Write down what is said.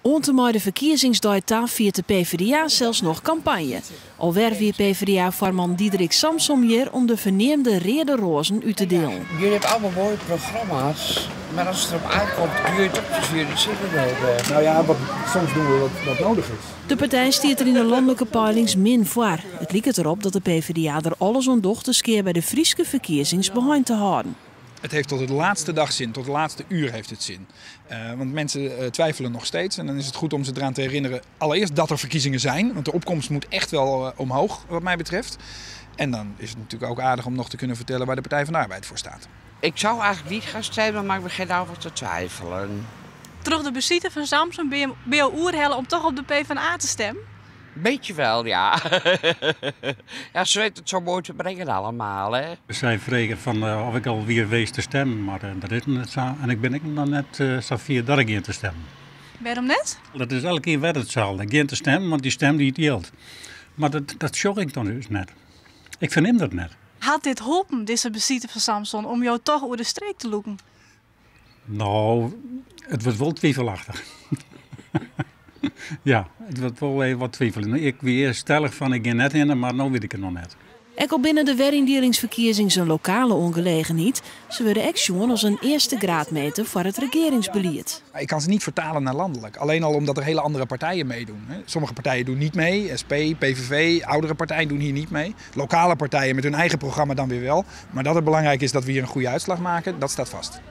Oant en mei de ferkiezingsdei ta fiert de PvdA sels noch kampanje. Alwer wie PvdA-foarman Diederik Samsom hjir om de ferneamde reade roazen út te dielen. Jullie hebben allemaal mooie programma's, maar als het erop aankomt, kun je toch precies jullie zin in hebben. Nou ja, wat, soms doen we wat, wat nodig is. De partij stiet der yn de lanlike peilings min foar. It liket derop dat de PvdA der alles oan docht de skea by de Fryske ferkiezings beheind te hâlden. Het heeft tot de laatste dag zin, tot het laatste uur heeft het zin. Want mensen twijfelen nog steeds en dan is het goed om ze eraan te herinneren. Allereerst dat er verkiezingen zijn, want de opkomst moet echt wel omhoog wat mij betreft. En dan is het natuurlijk ook aardig om nog te kunnen vertellen waar de Partij van de Arbeid voor staat. Ik zou eigenlijk niet gaan stemmen, maar ik begin nou wat te twijfelen. Troch de besite fan Samsom binne jo oerhelle om toch op de PvdA te stemmen? Beetje wel, ja. Ja, ze weten het zo mooi te brengen allemaal, hè. Sy fregen fan oft ik al wie west te stimmen, mar dat is net sa. En ik bin ek noch net safier dat ik gean te stimmen. Wêrom net? Dat is elke kear wer itselde. Gean te stimmen, want dy stim dy jildt. Mar dat sjoch ik dan dus net. Ik fernim dat net. Hat dit holpen, dizze besite fan Samsom, om jo toch oer de streek te lûken? No, it wurdt wol twivelachtich. Ja, it wurdt wol even wat twiveljen. Ik wie earst stellich fan ik gean net hinne, mar no wit ik it noch net. Ek al binne de weryndielingsferkiezings in lokale oangelegenheid, se wurde ek sjoen as in earste graadmeter foar it regearingsbelied. Ik kan ze niet vertalen naar landelijk. Alleen al omdat er hele andere partijen meedoen. Sommige partijen doen niet mee. SP, PVV, oudere partijen doen hier niet mee. Lokale partijen met hun eigen programma dan weer wel. Maar dat het belangrijk is dat we hier een goede uitslag maken, dat staat vast.